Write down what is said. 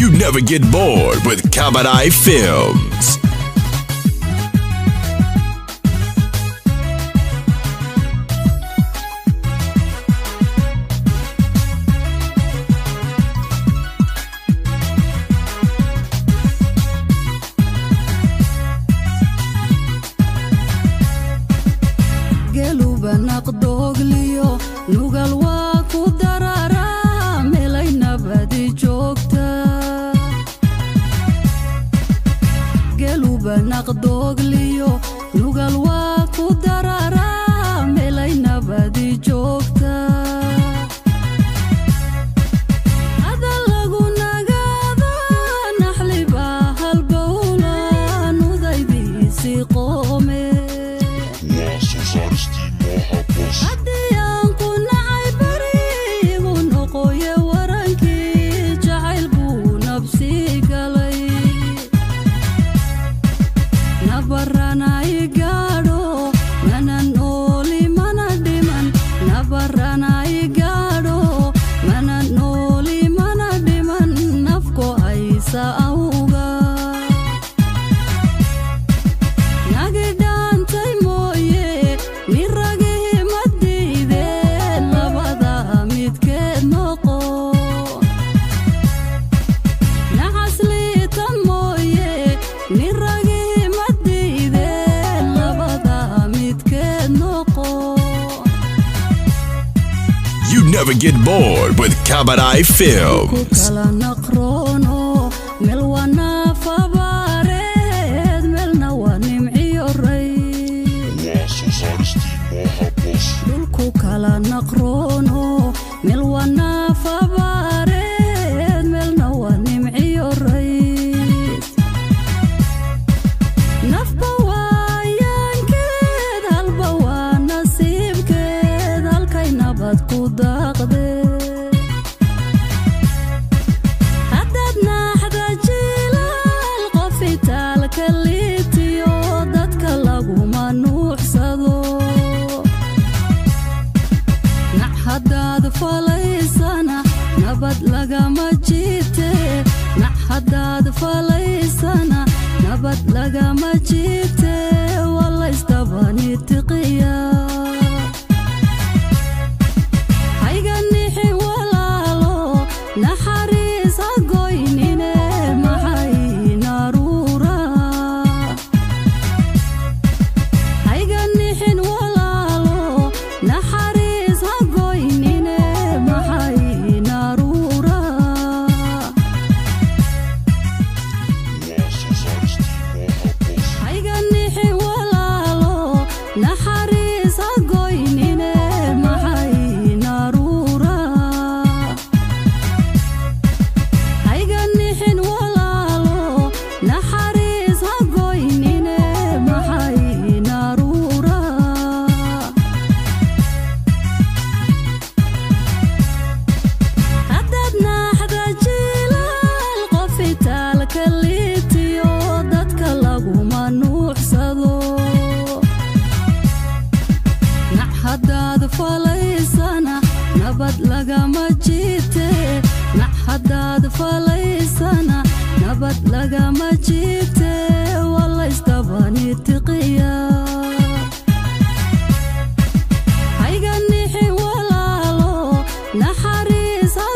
You never get bored with Kabadai Films. Geluba naqdoogliyo nugal waa ku dararaa meelay nabadi joogta. Geluba naqdoogliyo nugal waa ku dararaa meelay nabadi joogta. Hadal lagu nagaada naxliba halbowla nudaydiisi qoome. Waa soo saaristii Moha Boss. Haddii aan ku nacay bari igu noqoye warankii jacayl buu nabsi galay. Nabarana i gaadho mana nooli mana dhiman. Nabarana i gaadho mana nooli mana dhiman nafko haysa awga. Nagidhaantay mooye niragihi madiide labada midkeed noqo. Naxasliita mooye niragihi madiide labada midkeed noqo. You never get bored with Kabadai Ku Films. Kala naqroono meel waa naafabaareed meelna waa nimciyo ray. Waa soo saaristii Moha Boss. Dhulku kala naqroono meel waa naafabaareed meelna waa nimciyo rays. Nafba waayaankeed halba waa nasiibkeed halkay nabad ku daaqdee. Haddaad naaxda jilaal qof itaalka liitiyo dadka laguma nuuxsado. Nac haddaad falaysana nabad lagama jiite. Nac haddaad falaysana nabad lagama jiite waa laystabani tiqiya. Hayga nixin walaalo naxariis ha goynine maxay naruura. Hayga nixin walaalo naxariis ha goynine maxay naruura. Waa soo saaristii Moha Boss. Hayga nixin walaalo naxariis ha goynine maxay naruura. Hayga nixin walaalo naxariis ha goynine maxay naruura. Haddaad naaxda jilaal qof itaalka liitiyo dadka laguma nuuxsado. Nac haddaad falaysana nabad lagama jiite. Nac haddaad falaysana nabad lagama jiite waa laystabani tiqiya. Hayga nixin walaalo naxariis ha